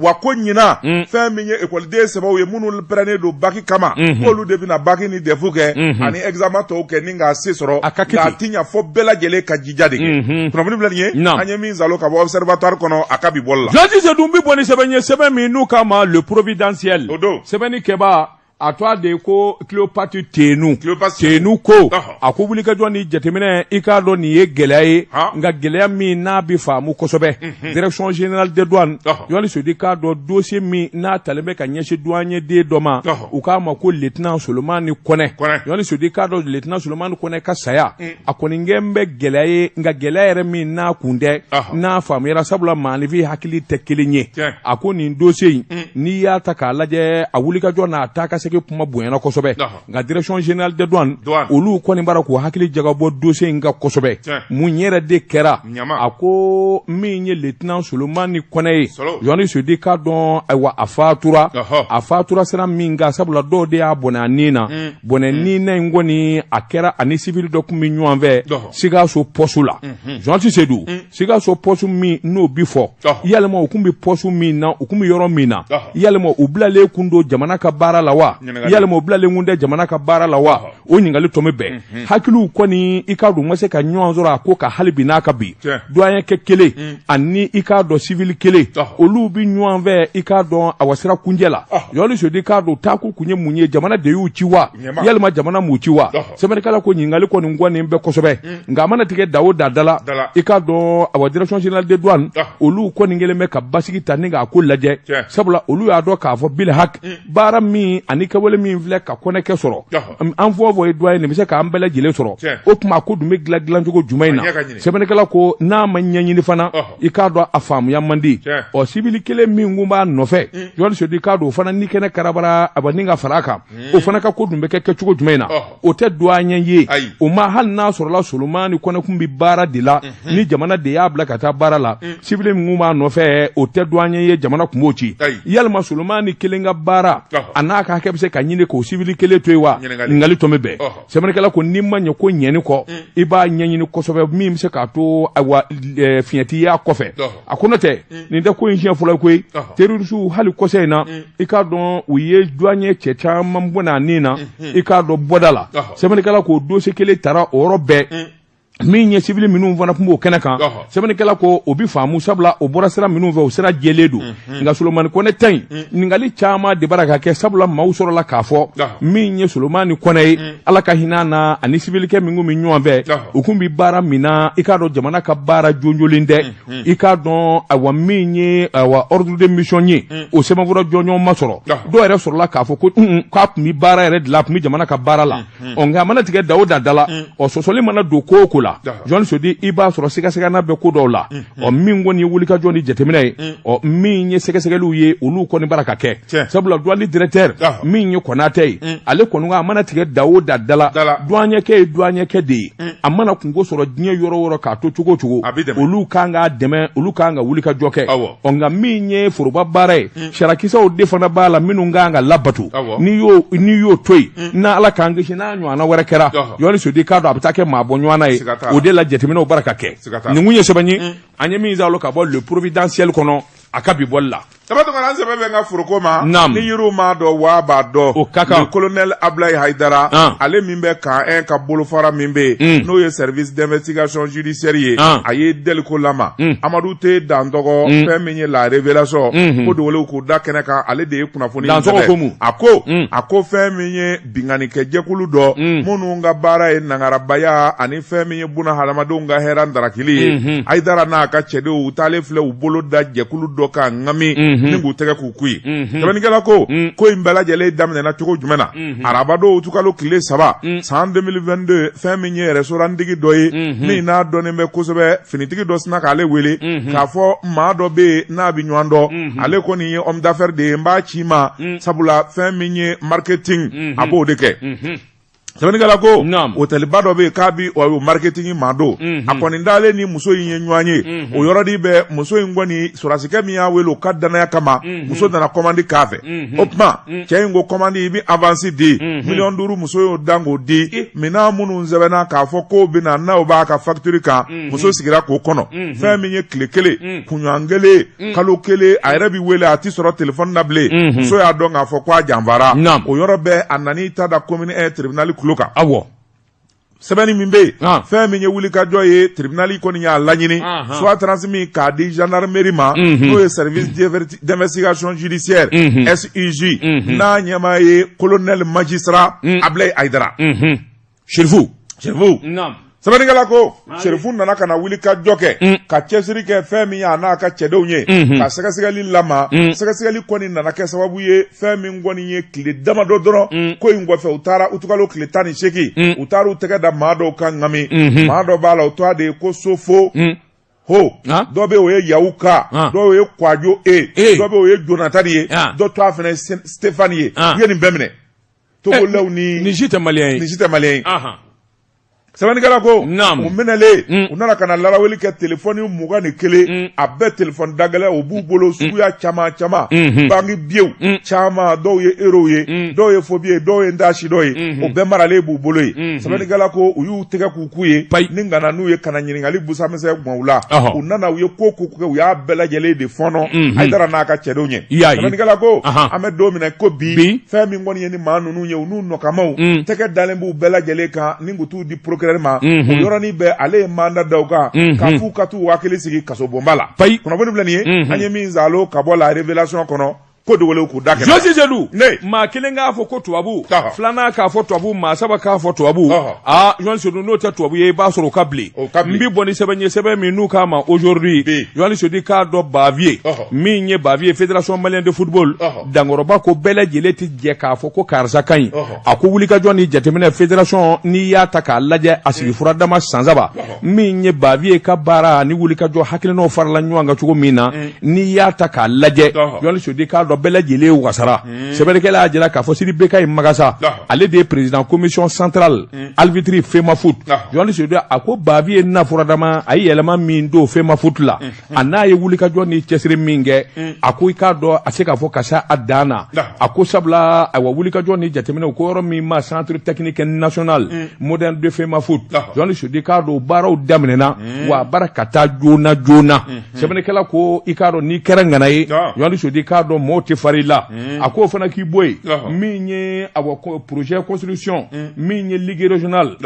Wa ko ɲinan, fɛn min ye ekɔliden sɛbɛw ye minnu pɛrɛnnen don bac kama, k'olu de bɛna bac ni DEF kɛ ani examen tɔw kɛ ni k'a se sɔrɔ. A ka kɛ nka a ti ɲa fɔ bɛɛ lajɛlen ka jija de kɛ. Kunnafoni filɛ nin ye, an ye min zalo ka bɔ Observatoire kɔnɔ a ka bi bɔli la. Journaliste Seydou bɛ bɔ ni sɛbɛn ye, sɛbɛn min n'u k'a ma Le Providentiel. O don. Sɛbɛnni kɛbaa a to a de ko Cléopâtre Tenu. Tenu ko a ko wulikajɔ ni jateminɛ, i k'a dɔn nin ye gɛlɛya ye, nka gɛlɛya min n'a bɛ faamu kosɛbɛ. Direction générale des douanes, journaliste Seydou k'a dɔn dossier min n'a talen bɛ ka ɲɛsin douanier den dɔ ma, u k'a ma ko lieutenant Solomani Kɔnɛ. Journaliste Seydou k'a dɔn lieutenant Solomani Kɔnɛ ka saya, a kɔni kɛn bɛ gɛlɛya ye, nka gɛlɛya yɛrɛ min n'a kun tɛ n'a faamuyara, sabula maaninfin hakili tɛ kelen ye. A ko nin dossier in, n'i y'a ta k'a lajɛ, a wulikajɔ n'a taa ka segin kuma bonyana kosɛbɛ, nka Direction générale des douanes, olu kɔni b'ara k'u hakili jagabɔ dossier in kan kosɛbɛ. Mun yɛrɛ de kɛra? A ko min ye lieutenant Solomani Kɔnɛ ye, journaliste Seydou k'a dɔn, ayiwa, a fatura, a fatura sira min kan, sabula dɔw de y'a bɔnɛ a nin na. Bɔnɛ nin na in kɔni, a kɛra ani civil dɔ tun bɛ ɲɔgɔn fɛ Sikaso poste la. Journaliste Seydou, Sikaso poste min n'o bi fɔ, yalima u kun bɛ poste min na, u kun bɛ yɔrɔ min na, yalima u bilalen kun don jamana ka baara la wa, yalima u bilalen kun tɛ jamana ka baara la wa? O ɲininkali tɔ bɛ bɛn hakiliw kɔni, i k'a dɔn u ma se ka ɲɔgɔn sɔrɔ a ko ka hali bi n'a ka bi douanier kɛ kelen ani i k'a dɔn civil kelen, olu bɛ ɲɔgɔn fɛ, i k'a dɔn awa sira kunjɛ la. Journaliste Seydou k'a dɔn taako kun ye mun ye? Jamana de y'u ci wa, yalima jamana m'u ci wa? Sɛbɛnnikɛla ko ɲininkali kɔni kɔni bɛ kosɛbɛ, nka a mana tigɛ da o da da la, i k'a dɔn awa Direction générale des douanes, olu kɔni kɛlen bɛ ka basigi ta ni k'a ko lajɛ, sabula olu y'a dɔn k'a fɔ bil hak baara min ani kɛwale min filɛ ka kɔnɛkɛ sɔrɔ, an fɔ fɔ ye douanier nin bɛ se k'an bɛɛ lajɛlen sɔrɔ. O tuma ko dun bɛ dilan dilancogo jumɛn in na? Sɛbɛnnikɛla ko n'a ma ɲɛɲini fana, i k'a dɔn a faamuya man di. Ɔ civil kelen min kun b'a nɔfɛ, journaliste Seydou k'a dɔn o fana ni kɛnɛ karabara, a ni ka fara a kan, o fana ka ko dun bɛ kɛ kɛcogo jumɛn na? O tɛ douanier ye o ma, hali n'a sɔrɔla Solomani Kɔnɛ kun bɛ baara de la, ni jamana de y'a bila ka taa baara la, civil min kun b'a nɔfɛ, o tɛ douanier ye, jamana kun b'o ci. Yalima Solomani kelen ka baara a n'a ka hakɛ bɛ se ka ɲini k'o civil kelen to yen wa? Ɲininkali tɔ bɛ bɛn. Sɛbɛnnikɛla ko n'i ma ɲɛ ko ɲɛni kɔ, i b'a ɲɛɲini kosɛbɛ min bɛ se k'a to ayiwa fiɲɛ ti y'a kɔfɛ. A ko n'o tɛ, nin tɛ ko in siɲɛ fɔlɔ ye koyi. Terrorisiw, hali kɔsa in na, i k'a dɔn u ye douanier cɛ caman bɔnɛ a nin na, i k'a dɔn bɔda la. Sɛbɛnnikɛla k'o dossier kelen tara o yɔrɔ bɛɛ. Min ye civil minnu fana tun b'o kɛnɛ kan, sɛbɛnnikɛla ko o bi faamu, sabula o bɔra sira minnu fɛ, o sira jɛlen don. Nka Solomani Kɔnɛ ta in, ɲininkali caman de bara ka kɛ, sabula maaw sɔrɔla k'a fɔ min ye Solomani Kɔnɛ ye, Ala ka hinɛ na, ani civilikɛ min kun bɛ ɲɔgɔn fɛ, u kun bɛ baara min na, i k'a dɔn jamana ka baara jonjolen tɛ. I k'a dɔn, ayiwa, min ye, ayiwa, ordre de mission ye, o sɛbɛnfura jɔnjɔn ma sɔrɔ. Dɔw yɛrɛ sɔrɔla k'a fɔ ko k'a tun bɛ baara yɛrɛ de la, a tun bɛ jamana ka baara la. Ɔ, nka a mana tigɛ da o da da la, ɔ, sɔsɔli mana don ko o ko la, Jɔn Sodi, i b'a sɔrɔ sɛgɛsɛgɛna bɛ ko dɔw la. Ɔ, min kɔni ye wulikajɔ ni jateminɛ ye, ɔ, min ye sɛgɛsɛgɛliw ye, olu kɔni bara ka kɛ, sabula douane directeur min ye Kɔnatɛ ye, ale kɔni ko a mana tigɛ da o da da la, douanier ye douanier de ye, a mana kunko sɔrɔ diɲɛ yɔrɔ o yɔrɔ, k'a to cogo o cogo, olu kan k'a dɛmɛ, olu kan ka wulikajɔ kɛ. Ɔ, nka min ye foroba baara ye, sarakisɛw de fana b'a la minnu kan ka labato. N'i y'o to yen, n'a Ala k'an kisi, n'a ɲɔgɔnna wɛrɛ kɛra, Jɔn Sodi, k'a dɔn a bɛ taa kɛ maa bɔ ɲɔgɔn na ye. O de la jateminɛw bara ka kɛ. Nin kun ye sɛbɛn ye an ye min zalo ka bɔ Le Providentiel kɔnɔ a ka bi bɔli la. Daba Tunkara, an sɛbɛn bɛ n ka foroko ma. Ni yiriw m'a dɔn, waa b'a dɔn. O ka kan. Le colonel Ablaye Haidara, ale min bɛ camp 1 ka bolofara min bɛ yen, n'o ye service d'investigation judiciaire ye, a ye deliko lama. Amadu T Dantɔgɔ, fɛn min ye La Révélation, ko dogolenw k'u da kɛnɛ kan, ale de ye kunnafoni in sɛbɛn. A ko fɛn min ye binkannikɛjɛkulu dɔ minnu ka baara ye nangarabaya ani fɛn min ye buna hadamadenw ka hɛrɛ darakili ye, Hayidara n'a ka cɛdenw, u taalen filɛ u bolo da jɛkulu dɔ kan ŋami ni k'u tɛgɛ k'u ku ye. Sɛbɛnnikɛla ko ko in bɛɛ lajɛlen daminɛna cogo jumɛn na? Arabadon, utukalo tile 3, san 2022, fɛn min ye restaurant-tigi dɔ ye min n'a dɔnnen bɛ kosɛbɛ, finitigi dɔ sinna k'ale wele k'a fɔ maa dɔ bɛ yen n'a bɛ ɲɔgɔn dɔn, ale kɔni ye homme d'affaires de ye, n b'a ci ma, sabula fɛn min ye marketing, a b'o de kɛ. Sɛbɛnnikɛla ko hôtelba dɔ bɛ yen k'a bi o marketing maa don. A kɔni dalen ni muso in ye ɲɔgɔn ye o yɔrɔnin bɛɛ. Muso in kɔni, sɔrɔdasikɛ min y'a wele, o ka danaya kama, muso nana commande k'a fɛ. O tuma cɛ in ko commande, i bɛ avance di 5 miliyɔn. Muso y'o dan k'o di. Minɛn minnu sɛbɛnna k'a fɔ k'o bɛ na, n'aw b'a ka facture kan, muso sigira k'o kɔnɔ. Fɛn min ye tile kelen, kunɲɔgɔn kelen, kalo kelen, a yɛrɛ bɛ wele, a tɛ sɔrɔ téléphone na bilen. Muso y'a dɔn k'a fɔ k'a janfara. O yɔrɔ bɛɛ, a nan'i ta da commune 1 tribunal kulo kan. Sɛbɛnni min bɛ yen, fɛn min ye wulikajɔ ye, tribunal kɔni y'a laɲini soit transmis k'a di gendarmerie ma, n'o ye service d'investigation judiciaire, SIJ, n'a ɲɛmaa ye colonel magistrat Ablaye Aïdara. Serifu. Serifu. Sɛbɛnnikɛla ko Serifu nana ka na wulikajɔ kɛ, ka cɛsiri kɛ, fɛn min ye a n'a ka cɛdenw ye, ka sɛgɛsɛgɛli lama. Sɛgɛsɛgɛli kɔni nana kɛ sababu ye, fɛn min kɔni ye tile damadɔ dɔrɔn ko in kɔfɛ, u taara utukalo tile 18, u taara u tɛgɛ da maa dɔw kan ŋami. Maa dɔ b'a la, o tɔgɔ de ye ko Sofo ho. Dɔ bɛ, o ye Yawu ka, dɔw ye Kwajo e, dɔ bɛ, o ye Jonathan ye, dɔ tɔgɔ fana ye Stéphane ye. U ye nin bɛɛ minɛ, Togolɛw ni Nin si tɛ malien ye. Nin si tɛ malien ye. Sɛbɛnnikɛla ko u minɛlen, u nana ka na laraweli kɛ. Telefɔni 21, a bɛɛ telefɔni dagɛlɛn, o b'u bolo, suguya caman caman, banque billetw caman, dɔw ye euro ye, dɔw ye faux billets, dɔw ye n t'a si dɔ ye, o bɛɛ maralen b'u bolo ye. Sɛbɛnnikɛla ko u y'u tɛgɛ k'u k'u ye ni ka na n'u ye ka na ɲininkali busamisɛn gwan u la. U nana, u ye ko ko kɛ, u y'a bɛɛ lajɛlen de fɔnɔ Hayidara n'a ka cɛdenw ye. Sɛbɛnnikɛla ko an bɛ don min na ko bi, fɛn min kɔni ye ni maa ninnu ye, u n'u nɔkamaw, tɛgɛ dalen b'u bɛɛ lajɛlen kan ni k'u t'u di procureur ma. O yɔrɔnin bɛɛ, ale ye mandat da u kan k'a f'u ka t'u hakili sigi kasobonba la. Kunnafoni filɛ nin ye an ye min zalo ka bɔ La Révélation kɔnɔ, ko dogolenw k'u da kɛnɛ. Josi Sedu, maa kelen k'a fɔ ko tubabu, filanan k'a fɔ tubabu, maa saba k'a fɔ tubabu. Aa, Josi Sedu, n'o tɛ tubabu ye, i b'a sɔrɔ o ka bilen. N bɛ bɔ ni sɛbɛn ye, sɛbɛn min n'u k'a ma Aujourd'hui. Josi Sedu, k'a dɔn Bavieux, min ye Bavieux, Fédération malienne de football, Dankɔrɔba ko bɛɛ lajɛlen tɛ jɛ k'a fɔ ko karisa ka ɲi. A ko wulikajɔ ni jateminɛ fédération, n'i y'a ta k'a lajɛ, a sigi fura dama san 3, min ye Bavieux ka baara ni wulikajɔ hakilinaw farala ɲɔgɔn kan cogo min na, n'i y'a ta k'a lajɛ, Josi Sedu, k'a dɔn bɛɛ lajɛlen wasara. Sɛbɛnnikɛla y'a jira k'a fɔ Sidi Bekayi Magasa, ale de ye président commission centrale arbitre FEMAFOOT. Josi Sedu, a ko Bavieux na fura dama, a ye yɛlɛma min don FEMAFOOT la, a n'a ye wulikajɔ ni cɛsiri min kɛ, a ko i k'a dɔn a se k'a fɔ ka se a dan na. A ko sabula, ayiwa, wulikajɔ ni jateminɛw ko yɔrɔ min ma centre technique national moderne de FEMAFOOT, Josi Sedu, k'a dɔn baaraw daminɛna wa baara ka taa joona joona. Sɛbɛnnikɛla ko i k'a dɔn n'i kɛra ŋana ye, Josi Sedu, k'a dɔn mɔgɔw tɛ fari la, a k'o fana k'i bɔ yen. Min ye awa projet construction, min ye ligue régionale,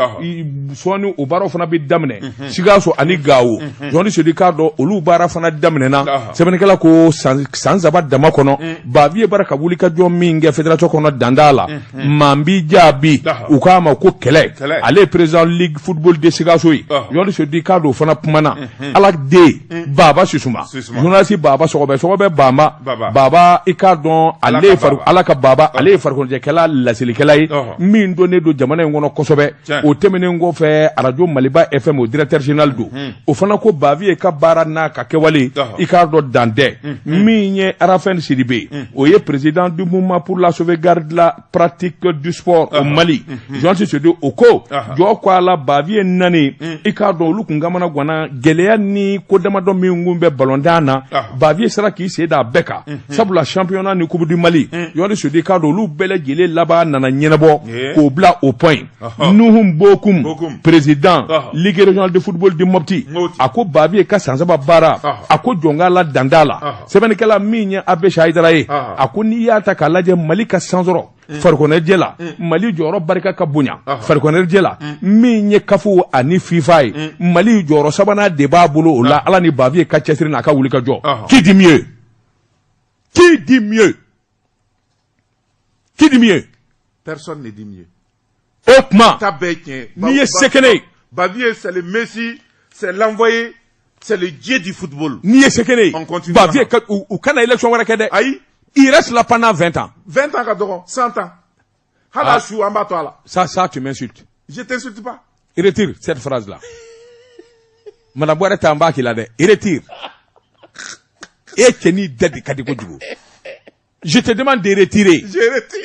sɔɔni o baaraw fana bɛ daminɛ Sikaso ani Gawo. Journaliste Seydou, k'a dɔn olu baara fana daminɛna. Sɛbɛnnikɛla ko san 3 dama kɔnɔ, Bavieux bara ka wuli ka jɔ min kɛ fédération kɔnɔ, danda la maa b'i jaabi, u k'a ma ko kɛlɛ. Ale ye président ligue football de Sikaso ye. Journaliste Seydou, k'a dɔn o fana kumana. Ala den Baba Sisuma, journaliste Baba Sɔgɔbɛ Sɔgɔbɛ Baba Baba, i k'a dɔn ale ye Ala ka Baba, ale ye farikoloɲɛnajɛkɛla laselikɛla ye min donnen don jamana in kɔnɔ kosɛbɛ. O tɛmɛnen kɔfɛ, arajo Maliba FM, o directeur général don. O fana ko Bavieux ka baara n'a ka kɛwale, i k'a dɔn dan tɛ. Min ye Arafɛn Sidibe, o ye président du mouvement pour la sauvegarde de la pratique du sport au Mali. Journaliste Seydou, o ko jɔ ko a la Bavieux nani, i k'a dɔn olu kun kamana ganna gɛlɛya ni ko damadɔ min kun bɛ balontan na. Bavieux sera k'i sen da a bɛɛ kan, sabula championnat ni coupe du Mali, Journaliste Seydou, k'a dɔn olu bɛɛ lajɛlen laban nana ɲɛnabɔ k'o bila au point. Nuhum Bokum, président ligue régionale de football de Mopti, a ko Bavieux ka san 3 baara, a ko jɔnka la danda la. Sɛbɛnnikɛla, min ye Abeche Hayidara ye, a ko n'i y'a ta k'a lajɛ, Mali ka sansɔrɔ farikoloɲɛnajɛ la, Mali jɔyɔrɔ barika ka bonya farikoloɲɛnajɛ la. Min ye CAF ani FIFA ye, Mali jɔyɔrɔ sabanan de b'a bolo o la, Ala ni Bavieux ka cɛsiri n'a ka wuli ka jɔ. Qui dit mieux? Qui dit mieux? Qui dit mieux? Personne ne dit mieux. O tuma Ta bɛɛ tiɲɛ. n'i ye sekene ye, Bavieux, c'est le Messi, c'est l'envoyé, c'est le dieu du football. N'i ye sekene ye, On continue. Bavieux ka u kana élection wɛrɛ kɛ dɛ. Ayi. Il reste là pendant 20 ans. 20 ans ka dɔgɔ, 100 ans. Hali a su, an b'a to a la. Ça, tu m'insultes. Je t'insulte pas. Retire cette phrase là. Madame Boire ta, n b'a k'i la dɛ. Retire. E cɛ n'i da de ka di kojugu. Je te demande de retirer. Je retire.